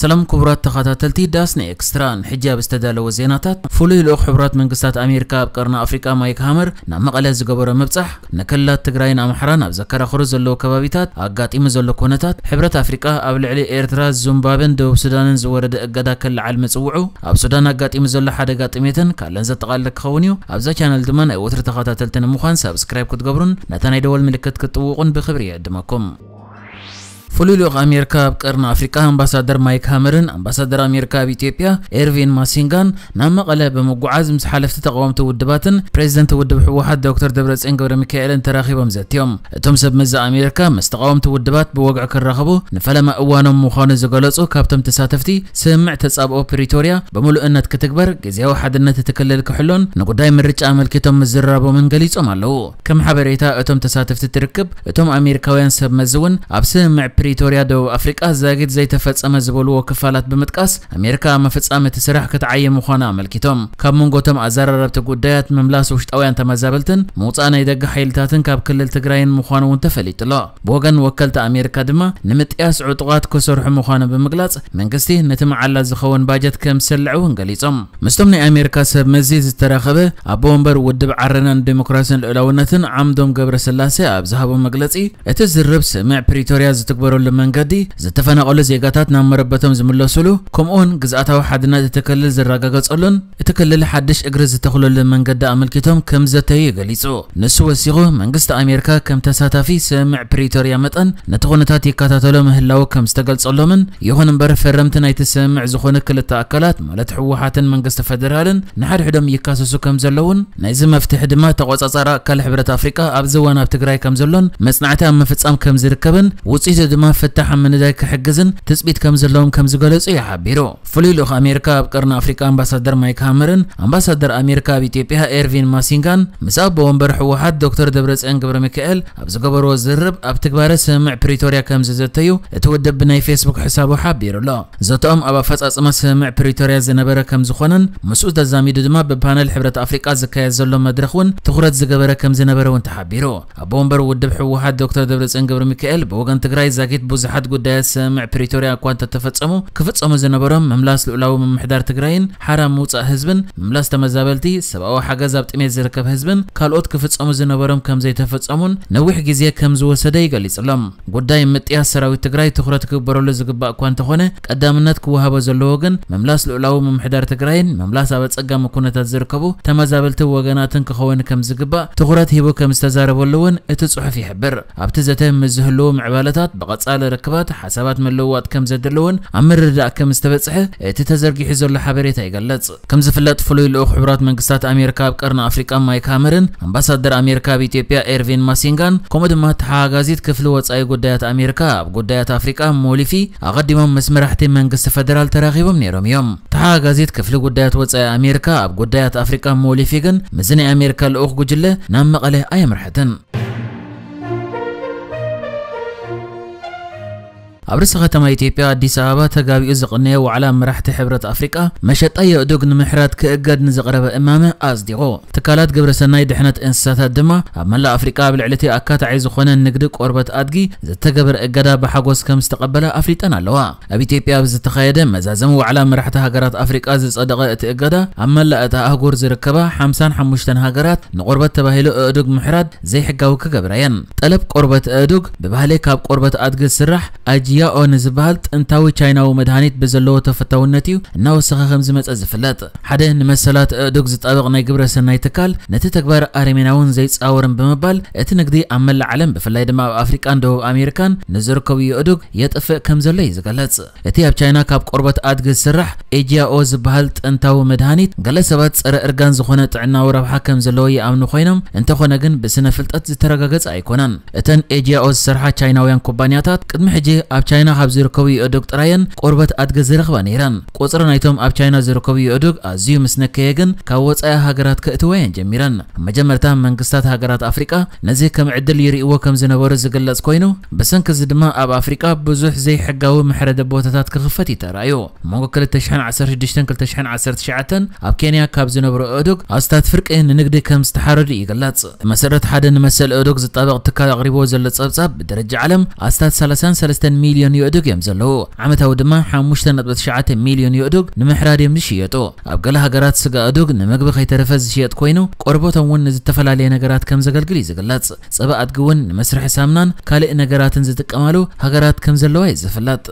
ሰላም ክቡራት ተኸታተልቲ ዳስና ኤክስትራ፣ ንሕጂ ኣብ ዝተዳለወ ዜናታት፣ ፍሉይ ልኡኽ ሕቡራት መንግስታት ኣሜሪካ ኣብ ቀርኒ ኣፍሪቃ ማይክ ሃመር ናብ መቐለ ዝገበሮ ምብጻሕ፣ ንክልላት ትግራይን ኣምሓራን ኣብ ዘከራኽሩ ዘለዉ ከባቢታት ኣጋጢሙ ዘሎ ኩነታት፣ ሕብረት ኣፍሪቃ ኣብ ልዕሊ ኤርትራ፣ ዙምባብን ደቡብ ሱዳንን ዝወረደ እገዳ ክለዓል ምጽውዑ፣ ኣብ ሱዳን ኣጋጢሙ ዘሎ ሓደጋ ጥሜትን ካልእን ዘጠቓልል ክኸውን እዩ። ኣብዛ ቻነል ድማ ናይ ወትሪ ተኸታተልቲ ንምዃን ሳብስክራይብ ክትገብሩን ነታ ናይ ደወል ምልክት ክትጥውቑን ብኽብሪ ይዕድመኩም። ፍሉይ ልኡኽ ኣሜሪካ ኣብ ቀርኒ ኣፍሪቃ ኣምባሳደር ማይክ ሃመርን ኣምባሳደር ኣሜሪካ ኣብ ኢትዮጵያ ኤርቪን ማሲንጋን ናብ መቐለ ብምጉዓዝ ምስ ሓለፍቲ ተቃወምቲ ውድባትን ፕሬዚደንት ውድብ ህወሓት ዶክተር ደብረጽዮን ገብረ ሚካኤልን ተራኺቦም ዘትዮም። እቶም ሰብ መዚ ኣሜሪካ ምስ ተቃወምቲ ውድባት ብወግዒ ክራኸቡ ንፈለማ እዋኖም ምዃኑ ዝገለጹ ካብቶም ተሳተፍቲ፣ ስምምዕ ተጻብኦ ፕሪቶርያ ብምሉእነት ክትግበር፣ ግዜያዊ ሓድነት እቲ ክልል ክሕሎን ንጉዳይ ምርጫ ኣመልኪቶም ምዝርራቦምን ገሊጾም ኣለዉ። ከም ሓበሬታ እቶም ተሳተፍቲ ትርክብ፣ እቶም ኣሜሪካውያን ሰብ መዚ እውን ኣብ ስምምዕ ፕሪቶርያ ደቡብ ኣፍሪቃ ዛጊት ዘይተፈጸመ ዝበልዎ ክፋላት ብምጥቃስ፣ ኣሜሪካ ኣብ ምፍጻም እቲ ስራሕ ክትዓዪ ምዃና ኣመልኪቶም። ካብ መንጎ እቶም ኣዘራረብቲ ጉዳያት ምምላስ ውሽጣውያን ተመዛበልትን ምውጻእ ናይ ደገ ሓይልታትን ካብ ክልል ትግራይን ምዃኑ እውን ተፈሊጡ ኣሎ። ብወገን ወከልቲ ኣሜሪካ ድማ ንምጥያስ ዕጡቓት ክሰርሑ ምዃኑ ብምግላጽ፣ መንግስቲ ነቲ መዓላ ዝኸውን ባጀት ከም ዝሰልዕ እውን ገሊጾም። ምስቶም ናይ ኣሜሪካ ሰብ መዚ ዝተራኸበ ኣቦ ወንበር ውድብ ዓረናን ዴሞክራሲን ልኡላውነትን ዓምዶም ገብረስላሴ ኣብ ዝሃቦ መግለጺ፣ እቲ ዝርብ ስምምዕ ፕሪቶርያ ዝትግበረሉ መንገዲ፣ ዝተፈናቐሉ ዜጋታት ናብ መረበቶም ዝምለሱሉ፣ ከምኡውን ግዝኣታዊ ሓድነት እቲ ክልል ዝረጋገጸሉን እቲ ክልል ሓድሽ እግሪ ዝተኽለሉ መንገዲ ኣመልኪቶም ከም ዘተዩ ገሊጹ። ንሱ ወሲኹ፣ መንግስቲ ኣሜሪካ ከም ተሳታፊ ስምምዕ ፕሪቶርያ መጠን ነቲ ኩነታት ይከታተሎ ምህላዉ ከም ዝተገልጸሎምን፣ ይኹን እምበር ፈረምቲ ናይቲ ስምምዕ ዝኾኑ ክልተ ኣካላት ማለት ህወሓትን መንግስቲ ፈደራልን ንሓድሕዶም ይካሰሱ ከም ዘለውን፣ ናይዚ መፍትሒ ድማ ተቆጻጻሪ ኣካል ሕብረት ኣፍሪቃ ኣብዚ እዋን ኣብ ትግራይ ከም ዘሎን መጽናዕቲ ኣብ ምፍጻም ከም ዝርከብን፣ ውጽኢቱ ድማ ፍታሕ ኣብ ምንዳይ ክሕግዝን ትጽቢት ከም ዘለዎም ከም ዝገለጹ እዩ ሓቢሩ። ፍሉይ ልኡኽ ኣሜሪካ ኣብ ቀርኒ ኣፍሪቃ ኣምባሳደር ማይክ ሃመርን ኣምባሳደር ኣሜሪካ ኣብ ኢትዮጵያ ኤርቪን ማሲንጋን ምስ ኣቦ ወንበር ህወሓት ዶክተር ደብረጽዮን ገብረ ሚካኤል ኣብ ዝገበርዎ ዝርርብ፣ ኣብ ትግባረ ስምምዕ ፕሪቶርያ ከም ዝዘተዩ እቲ ውድብ ብናይ ፌስቡክ ሕሳቡ ሓቢሩ ኣሎ። ዘተኦም ኣብ ኣፈጻጽማ ስምምዕ ፕሪቶርያ ዝነበረ ከም ዝኾነን፣ ምስኡ ተዛሚዱ ድማ ብፓነል ሕብረት ኣፍሪቃ ዝካየድ ዘሎ መድረኽ እውን ትኹረት ዝገበረ ከም ዝነበረ እውን ተሓቢሩ። ኣቦ ወንበር ውድብ ህወሓት ዶክተር ደብረጽዮን ገብረ ሚካኤል፣ ብወገን ትግራይ ዛጊት ብዙሓት ጉዳያት ስምምዕ ፕሪቶርያ እኳ እንተተፈጸሙ፣ ክፍጸሙ ዝነበሮም ምምላስ ልኡላዊ ምምሕዳር ትግራይን ሓራ ምውጻእ ህዝብን፣ ምምላስ ተመዛበልቲ፣ ሰብኣዊ ሓገዝ ኣብ ጥሜት ዝርከብ ህዝብን ካልኦት ክፍጸሙ ዝነበሮም ከም ዘይተፈጸሙን ነዊሕ ግዜ ከም ዝወሰደ ይገልጽ ኣሎ። ጉዳይ ምጥያስ ሰራዊት ትግራይ ትኹረት ክግበረሉ ዝግባእ እኳ እንተኾነ፣ ቀዳምነት ክወሃቦ ዘለዎ ግን ምምላስ ልኡላዊ ምምሕዳር ትግራይን ምምላስ ኣብ ኣጸጋሚ ኩነታት ዝርከቡ ተመዛበልቲ ወገናትን ክኸውን ከም ዝግባእ ትኹረት ሂቡ ከም ዝተዛረበሉ እውን እቲ ጽሑፍ ይሕብር። ኣብቲ ዘተ ምስ ዝህልዉ ምዕባለታት ብቐጻሊ ርክባት ሓሳባት ምልውዋጥ ከም ዘድሊ እውን ኣብ ምርድዳእ ከም ዝተበጽሐ እቲ ተዘርጊሑ ዘሎ ሓበሬታ ይገልጽ። ከም ዝፍለጥ፣ ፍሉይ ልኡኽ ሕቡራት መንግስታት ኣሜሪካ ኣብ ቀርኒ ኣፍሪቃ ማይክ ሃመርን ኣምባሳደር ኣሜሪካ ኣብ ኢትዮጵያ ኤርቪን ማሲንጋን፣ ከምኡ ድማ ተሓጋጋዚት ክፍሊ ወጻኢ ጉዳያት ኣሜሪካ ኣብ ጉዳያት ኣፍሪቃ ሞሊፊ ኣቐዲሞም ምስ መራሕቲ መንግስቲ ፈደራል ተራኺቦም ነይሮም እዮም። ተሓጋጋዚት ክፍሊ ጉዳያት ወጻኢ ኣሜሪካ ኣብ ጉዳያት ኣፍሪቃ ሞሊፊ ግን ምስዚ ናይ ኣሜሪካ ልኡኽ ጉጅለ ናብ መቐለ ኣየምርሐትን። ኣብ ርእሰ ከተማ ኢትዮጵያ ኣዲስ ኣበባ ተጋቢኡ ዝቕነየ ዋዕላ መራሕቲ ሕብረት ኣፍሪቃ፣ መሸጣ የእዱግ ንምሕራድ ክእገድ ንዝቐረበ እማመ ኣጽዲቑ። ትካላት ግብረ ሰናይ ድሕነት እንስሳታት ድማ ኣብ መላእ ኣፍሪቃ ኣብ ልዕሊ እቲ ኣካታዒ ዝኾነ ንግዲ ቆርበት ኣድጊ ዝተገበረ እገዳ ብሓጎስ ከም ዝተቐበላ ኣፍሊጠን ኣለዋ። ኣብ ኢትዮጵያ ኣብ ዝተኻየደ መዛዘሚ ዋዕላ መራሕቲ ሃገራት ኣፍሪቃ ዝጸደቐ እቲ እገዳ፣ ኣብ መላእ እታ ኣህጉር ዝርከባ ሓምሳን ሓሙሽተን ሃገራት ንቆርበት ተባሂሉ ኣእዱግ ምሕራድ ዘይሕጋዊ ክገብራ እየን። ጠለብ ቆርበት ኣእዱግ ብባህሊ ካብ ቆርበት ኣድጊ ዝስራሕ ኣጅያኦ ንዝበሃል ጥንታዊ ቻይናዊ መድሃኒት ብዘለዎ ተፈታውነት እዩ እናወሰኸ ከም ዝመጸ ዝፍለጥ። ሓደ ንመሰላት ኣእዱግ ዝጣበቕ ናይ ግብረ ሰናይ ትካል ነቲ ተግባር ኣረሜናውን ዘይጻወርን ብምባል፣ እቲ ንግዲ ኣብ መላእ ዓለም፣ ብፍላይ ድማ ኣብ ኣፍሪቃን ደቡብ ኣሜሪካን ንዝርከቡ የእዱግ የጥፍእ ከም ዘሎ እዩ ዝገልጽ። እቲ ኣብ ቻይና ካብ ቆርበት ኣድጊ ዝስራሕ ኤጂያኦ ዝበሃል ጥንታዊ መድሃኒት፣ ገለ ሰባት ጸረ እርጋን ዝኾነ ጥዕናዊ ረብሓ ከም ዘለዎ ይኣምኑ ኮይኖም፣ እንተኾነ ግን ብስነ ፍልጠት ዝተረጋገጸ ኣይኮነን። እተን ኤጂያኦ ዝሰርሓ ቻይናውያን ኩባንያታት፣ ቅድሚ ሕጂ ኣብ ቻይና ካብ ዝርከቡ የእዱግ ጥራየን ቆርበት ኣድጊ ዝረኽባ ነይረን። ቁጽሪ ናይቶም ኣብ ቻይና ዝርከቡ የእዱግ ኣዝዩ ምስ ነከየ ግን፣ ካብ ወጻኢ ሃገራት ከእትዋ እየን ጀሚረን። ኣብ መጀመርታ መንግስታት ሃገራት ኣፍሪቃ ነዚ ከም ዕድል ይርእይዎ ከም ዝነበሩ ዝግለጽ ኮይኑ፣ ብሰንኪ እዚ ድማ ኣብ ኣፍሪቃ ብዙሕ ዘይሕጋዊ መሕረዲ ቦታታት ክኽፈት እዩ ተራእዩ። ኣብ መንጎ ክልተ ሽሕን ዓሰርተ ሽዱሽተን ክልተ ሽሕን ዓሰርተ ትሽዓተን ኣብ ኬንያ ካብ ዝነብሩ ኣእዱግ ኣስታት ፍርቂ ንንግዲ ከም ዝተሓረዱ ይግለጽ። ብመሰረት ሓደ ንመሰል ኣእዱግ ዝጣበቕ ትካል ኣቕሪብዎ ዘሎ ጸብጻብ፣ ብደረጃ ዓለም ኣስታት ሰላሳን ሰለስተን ሚልዮን የእዱግ እዮም ዘለዉ። ዓመታዊ ድማ ሓሙሽተ ነጥቢ ትሽዓተ ሚልዮን የእዱግ ንምሕራድ እዮም ዝሽየጡ። ኣብ ገለ ሃገራት ስጋ ኣእዱግ ንምግቢ ከይተረፈ ዝሽየጥ ኮይኑ፣ ቆርበቶም እውን ንዝተፈላለየ ነገራት ከም ዘገልግል እዩ ዝግለጽ። ጸባ ኣድጊ እውን ንመስርሒ ሳምናን ካልእ ነገራትን ዝጥቀማሉ ሃገራት ከም ዘለዋ እዩ ዝፍለጥ።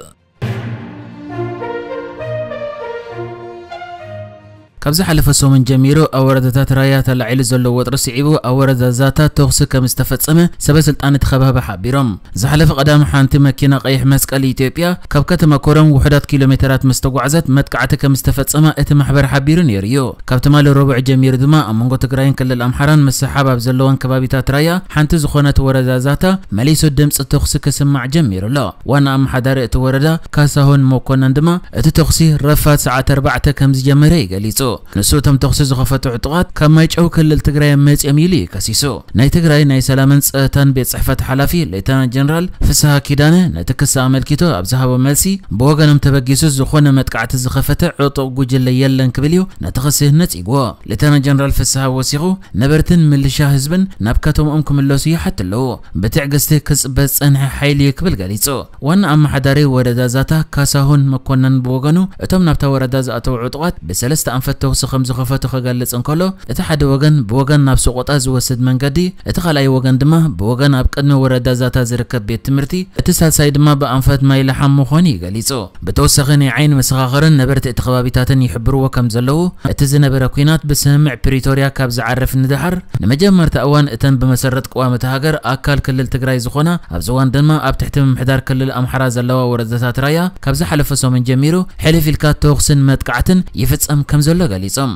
ካብ ዝሓለፈ ሰሙን ጀሚሩ ኣብ ወረዳታት ራያ ተላዒሉ ዘሎ ወጥሪ ስዒቡ ኣብ ወረዳ ዛታ ተኹሲ ከም ዝተፈጸመ ሰበ ስልጣን እቲ ከባቢ ሓቢሮም። ዝሓለፈ ቀዳም ሓንቲ መኪና ቀይሕ መስቀል ኢትዮጵያ ካብ ከተማ ኮረም ውሑዳት ኪሎ ሜተራት ምስ ተጓዕዘት መጥቃዕቲ ከም ዝተፈጸመ እቲ ማሕበር ሓቢሩ ነይሩ እዩ። ካብ ትማሊ ረቡዕ ጀሚሩ ድማ ኣብ መንጎ ትግራይን ክልል ኣምሓራን ምስሕሓብ ኣብ ዘለወን ከባቢታት ራያ ሓንቲ ዝኾነት ወረዳ ዛታ መሊሱ ድምፂ ተኹሲ ክስማዕ ጀሚሩ ኣሎ። ዋና ኣመሓዳሪ እቲ ወረዳ ካሳሁን መኮነን ድማ እቲ ተኹሲ ረፋድ ሰዓት ኣርባዕተ ከም ዝጀመረ እዩ ገሊጹ። ንሱ እቶም ተኹሲ ዝኸፈቱ ዕጡቓት ካብ ማይጨው ክልል ትግራይ መፂኦም ኢሉ እዩ ከሲሱ። ናይ ትግራይ ናይ ሰላምን ፀጥታን ቤት ፅሕፈት ሓላፊ ሌተናንት ጀነራል ፍስሃ ኪዳነ ነቲ ክሲ ኣመልኪቱ ኣብ ዝሃቦ መልሲ ብወገኖም ተበጊሱ ዝኾነ መጥቃዕቲ ዝኸፈተ ዕጡቕ ጉጅለ የለን ክብል እዩ ነቲ ክሲ ነፂግዎ። ሌተናንት ጀነራል ፍስሃ ወሲኹ ነበርትን ምልሻ ህዝብን ናብ ከተምኦም ክምለሱ ይሓቱ ኣለዉ። ብትዕግስቲ ክፅበ ዝፀንሐ ሓይሊ እዩ ክብል ገሊፁ። ዋና ኣመሓዳሪ ወረዳ ዛታ ካሳሁን መኮነን ብወገኑ እቶም ናብታ ወረዳ ዝኣተዉ ዕጡቓት ብሰለስተ ኣንፈት ተኹሲ ከም ዝኸፈቱ ክገልጽ እንከሎ እቲ ሓደ ወገን ብወገን ናብ ሰቆጣ ዝወስድ መንገዲ፣ እቲ ካልኣይ ወገን ድማ ብወገን ኣብ ቅድሚ ወረዳ ዛታ ዝርከብ ቤት ትምህርቲ፣ እቲ ሳልሳይ ድማ ብኣንፈት ማይ ለሓም ምዃኑ እዩ ገሊጹ። ብተወሳኺ ናይ ዓይኒ መሰኻኽርን ነበርቲ እቲ ከባቢታትን ይሕብርዎ ከም ዘለዉ እቲ ዝነበረ ኲናት ብስምምዕ ፕሪቶርያ ካብ ዝዓርፍ ንደሓር ንመጀመርታ እዋን እተን ብመሰረት ቅዋም እታ ሃገር ኣካል ክልል ትግራይ ዝኾና ኣብዚ እዋን ድማ ኣብ ትሕቲ ምምሕዳር ክልል ኣምሓራ ዘለዋ ወረዳታት ራያ ካብ ዝሓለፈ ሰሙን ጀሚሩ ሕልፍ ኢልካ ተኹስን መጥቃዕትን ይፍጸም ከም ዘሎ ገሊጾም።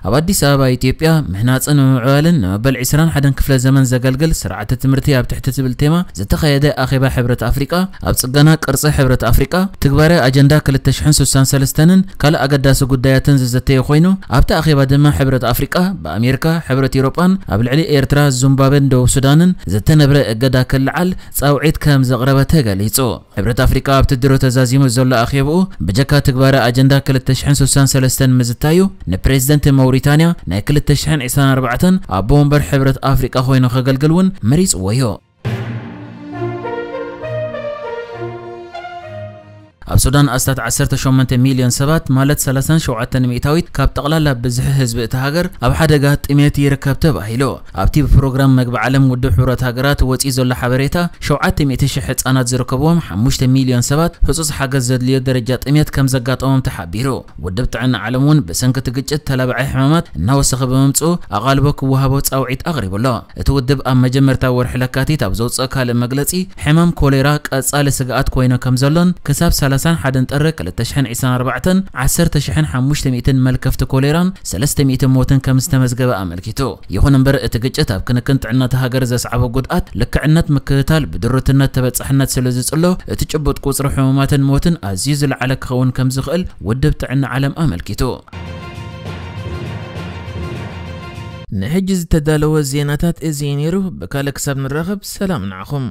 ኣብ ኣዲስ ኣበባ ኢትዮጵያ ምህናጽን ምምዕባልን ንመበል ዕስራን ሓደን ክፍለ ዘመን ዘገልግል ስርዓተ ትምህርቲ ኣብ ትሕቲ ትብል ቴማ ዝተኻየደ ኣኼባ ሕብረት ኣፍሪቃ ኣብ ጽገና ቅርጺ ሕብረት ኣፍሪቃ ትግባረ ኣጀንዳ ክልተ ሽሕን ስሳን ሰለስተን ካልእ ኣገዳሲ ጉዳያትን ዝዘተየ ኮይኑ ኣብቲ ኣኼባ ድማ ሕብረት ኣፍሪቃ ብኣሜሪካ ሕብረት ኤውሮጳን ኣብ ልዕሊ ኤርትራ ዙምባበን ደቡብ ሱዳንን ዝተነብረ እገዳ ክልዓል ጻውዒት ከም ዘቕረበ ተገሊጹ። ሕብረት ኣፍሪቃ ኣብቲ ድሮ ተዛዚሙ ዘሎ ኣኼብኡ ብጀካ ትግባረ ኣጀንዳ ክልተ ሽሕን ስሳን ሰለስተን ምዝታዩ ንፕሬዝደንት መውሪታንያ ናይ ክልተ ሽሕን ዕስራን ኣርባዕተን ኣቦ ወንበር ሕብረት ኣፍሪቃ ኮይኑ ከገልግል እውን መሪጽዎ እዩ። ኣብ ሱዳን ኣስታት ዓሰርተ ሸሞንተ ሚልዮን ሰባት ማለት ሰላሳን ሸውዓተን ሚእታዊት ካብ ጠቕላላ ብዝሒ ህዝቢ እቲ ሃገር ኣብ ሓደጋ ጥሜት ይርከብ ተባሂሉ። ኣብቲ ብፕሮግራም መግቢ ዓለም ውድብ ሕቡራት ሃገራት ወፂኡ ዘሎ ሓበሬታ ሸውዓተ ሚእቲ ሽሕ ህፃናት ዝርከብዎም ሓሙሽተ ሚልዮን ሰባት ህፁፅ ሓገዝ ዘድልዮ ደረጃ ጥሜት ከም ዘጋጠሞም ተሓቢሩ። ውድብ ጥዕና ዓለም እውን ብሰንኪ እቲ ግጭት ተላባዒ ሕማማት እናወሰኸ ብምምፅኡ ኣቓልቦ ክወሃቦ ፃውዒት ኣቕሪቡ ኣሎ። እቲ ውድብ ኣብ መጀመርታ ወርሒ ለካቲት ኣብ ዘውፅኦ ካልእ መግለፂ ሕማም ኮሌራ ቀፃሊ ስግኣት ኮይኑ ከም ዘሎን ክሳብ ሰላሳን ሓደን ጥሪ ክልተ ሽሕን ዕስራን ኣርባዕተን ዓሰርተ ሽሕን ሓሙሽተ ሚእትን መልከፍቲ ኮሌራን ሰለስተ ሚእቲ ሞትን ከም ዝተመዝገበ ኣመልኪቱ። ይኹን እምበር እቲ ግጭት ኣብ ክንክን ጥዕና እታ ሃገር ዘስዓቦ ጉድኣት ልክዕነት ምክትታል ብድሩትነት ተበፃሕነት ስለ ዝፅሎ እቲ ጭቡጥ ቁፅሪ ሕሙማትን ሞትን ኣዝዩ ዝለዓለ ክኸውን ከም ዝኽእል ውድብ ጥዕና ዓለም ኣመልኪቱ። ንሕጂ ዝተዳለወ ዜናታት እዚ እዩ ነይሩ። ብካልእ ክሳብ ንራኸብ ሰላም ንዓኹም።